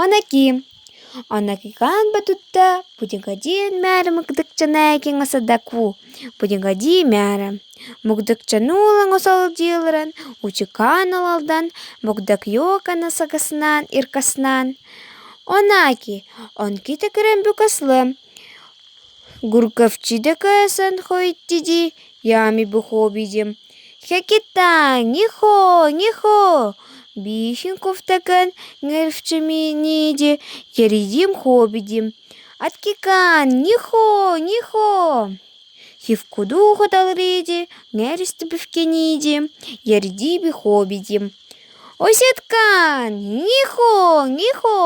Онаки Онакикаан батутта путигадиэн мээрэ мыкдыкчанаакиҥ осадаку путигадии мээрэ мукдыкчанулаҥ осолдиилэрэн учукаан алалдан мукдакйокана сагаснаан иркаснаан Онаки онкита кыран букаслы Гуркавчида хоиттиди ями бухобидим Хекита нихо нихо бихин куфтакан ҥэрфчэминиди яридим хобидим Аткикан нихо нихо Хивкуду хоталриди ҥэристибифкениди яридиби хобидим Осеткан нихо нихо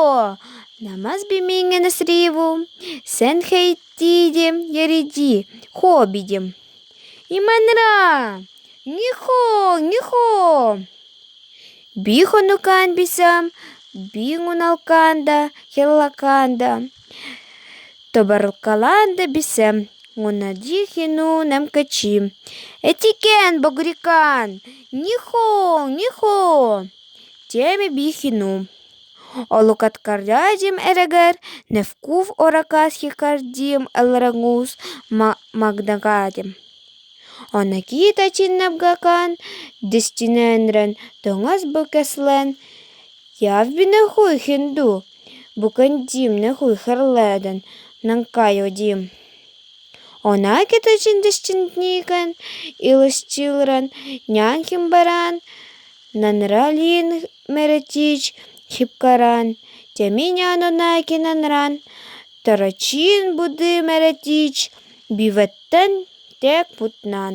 намаз бимиҥҥэнэсриву сэнхэйттиидим яриди хобидим Иманра нихо нихо Бихонукаан бисам биҥуналкаанда хеллакаанда тобаркалаанда бисэм ҥунадихину намкачи Этикен богрикан нихо нихо Теме бихину Олукаткардадим эрэгэр Невкув оракас хикардим элрагус магдагадим Онакита чиннабгакан дестинэнрэн тоҥос букэслэн явбинэхуй хинду букандимнэхуй хэрлэдэн нанкайодим Онакита чиндэсчинтникэн илысчилрэн нянхимбаран нанралин меретич хипкаран тэминянонаки нанран тарачин буды меретич бивэттэн тэк путнан.